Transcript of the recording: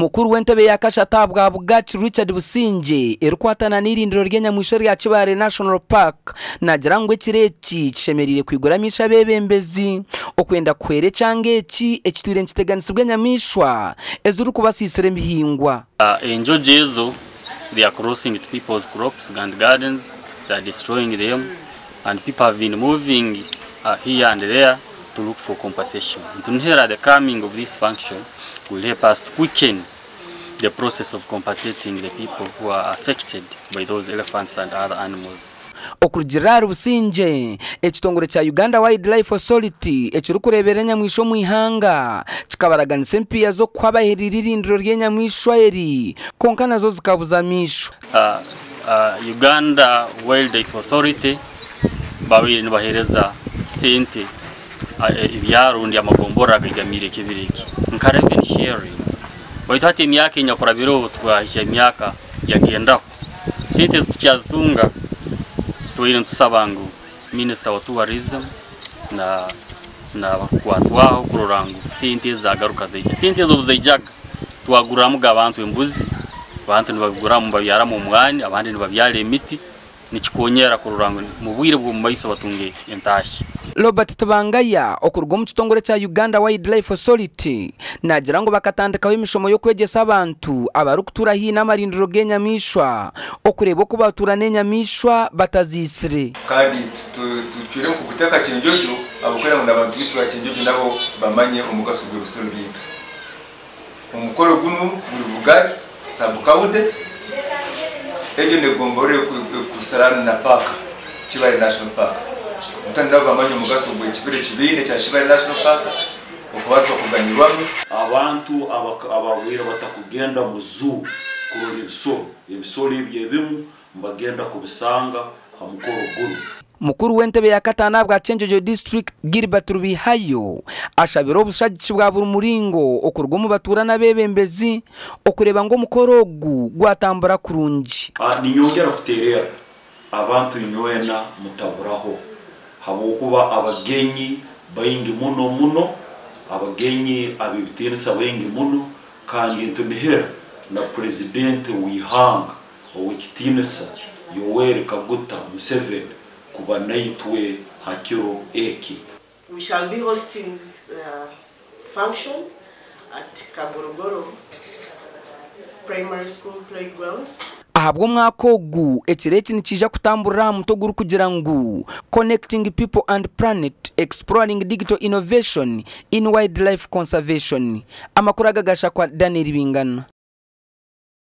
Mukuru w'entebe ya kashatu ahabwa Bugaki Richard Busingye erikwatana n'eirindiro ry'enyamaishwa erya Kibale National Park naagira ngu ekiro eki kishemereire kwigura amaisho abeebembezi okwenda kuhwera ekyanga eki ekitwire nikiteganisibwa enyamaishwa ezirikubasiisira ebihingwa. Enjojo ezo they are crossing to people's crops and gardens, they are destroying them and people have been moving here and there to look for compensation. Nitunihira the coming of this function will help us to quicken the process of compensating the people who are affected by those elephants and other animals. Okurugiirira ahari Busingye, ekitongore kya Uganda Wildlife Authority ekirikureeberera enyamaishwa omu ihanga kikabaraganisa empiiha z'okuha abahereire eirindiro ry'enyamaishwa eri kwonka nazo zikabuza amaisho. Uganda Wildlife Authority babaire nibaheereza sente ebyaro rundi amagomborora agegamiire ekibira eki nka revenue sharing baitu hati emyaka enyakurabireho twahikya emyaka yagendaho sente ezi tukyazitunga. Tubaire nitusaba ngu minisita wa tourism na n'abakukwatwaho kurora ngu sente ezi zagaruka zaija. Sente ezi obu zaijaga twaguriramuga abantu embuzi, abantu nibabiguramu babyaramu omwani, abandi nibabyara emiti, nikikonyera kurora ngu mu bwire bw'omu maiso batunge entaahya. Robert Tibangaya okuruga omu kitongore kya Uganda Wildlife Authority naagira ngu bakatandikaho emishomo y'okwegyesa abantu abarikutuura haihi n'amarindiro g'enyamaishwa okureeba oku batuura n'enyamaishwa bataziitsire. Kandi tucwiremu kuguteeka Kyenjojo ahabw'okwenda ngu n'abantu baitu ba Kyenjojo nabo bamanye omugaso gw'ebisoro byaitu. Omukoro gunu guri Bugaki Sub County, egyo n'egomborora erikusarana na paaka, Kibale National Park. Mutandi nabo bamanye omugaso gw'ekibira eki baine ekya Kibale National Park, oku abantu bakuganyirwamu. Abantu ababaire batakugenda mu zoo kurora ebisoro, ebisoro ebi ebimu nibagenda kubisanga ha mukoro gunu. Mukuru w'entebe ya kataano ahabwa Kyenjojo District, Gilbert Rubihayo ashabire obushagiki bwa buri muringo okuruga omu batuura n'abeebembezi okureeba ngu omukoro ogu gwatambura kurungi. Ninyongera kuteererra abantu inywena mutaburaho habwokuba abagenyi baingi muno muno, abagenyi ab'ebitiinisa baingi muno kandi nitunihira na Purezidenti w'ihanga Ow'ekitiinisa Yoweri Kaguta Museveni kuba naitwe ha kiro eki. We shall be hosting the function at Kagorogoro Primary School playgrounds. Ahabw'omwaka ogu, ekiro eki nikiija kutamburira aha mutwe ogurikugira ngu Connecting People and Planet, Exploring Digital Innovation in Wildlife Conservation. Amakuru aga gashakwa Daniel Bingana.